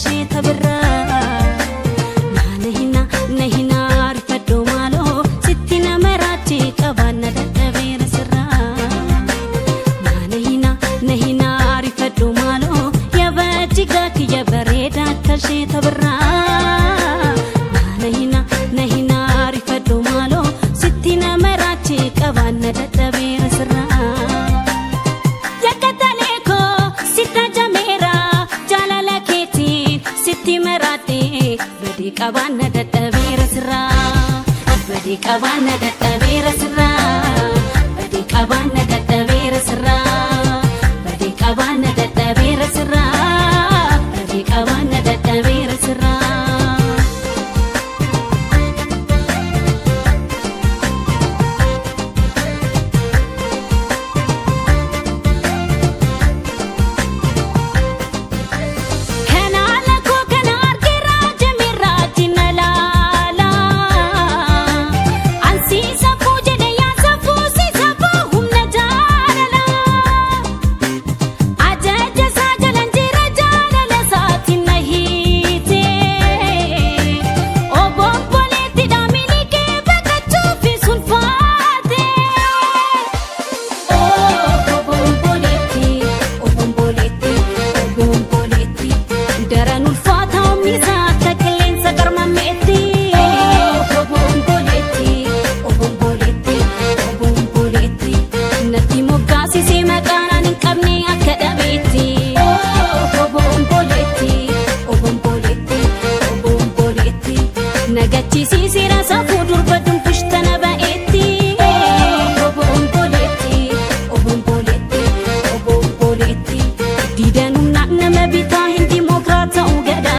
Ishee tabirraa. Naana na rifadhu maaloo, sitti nama raachee qabaanna dadhabeera sirraa. Naana na rifadhu maaloo, yabachigaa kiyya bareeda akka ishee tabirraa. Naana na rifadhu maaloo, sitti nama raachee qabaanna dadhabeera sirraa. Yakkatalee koo sitta jameera, jaalala keetiin sitti maraadhe, badii qabaanna dadhabeera sirraa. Badii qabaanna dadhabeera sirraa. Badii qabaanna dadhabeera sirraa. Badii qabaanna dadhabeera sirraa. Badii qabaanna dadhabeera sirraa. Kanaala koo kana argeera jameera jina laala. Ansiisa fuu jedhe yaasa fuusiisa fuu humna jaalala. Ajaja isaa jalan jira, jaalala isaatiin na hiite. Obomboleetti dhaamilikee baqachuuf sulfaate. Obomboleetti, obomboleetti, obomboleetti. Daran ulfaata humni isaa akka qilleensa garmameetti. Obomboleetti, obomboleetti, obomboleetti. Natti moggaasisee maqaan ani hin qabne akka dhabeetti. Obomboleetti, obomboleetti, obomboleetti. Nagachisiiseera safuu durba dumbishtana ba'eetti. Obomboleetti, obomboleetti, obomboleetti. Diidan humnaan nama bitaa hin dimokiraata'u.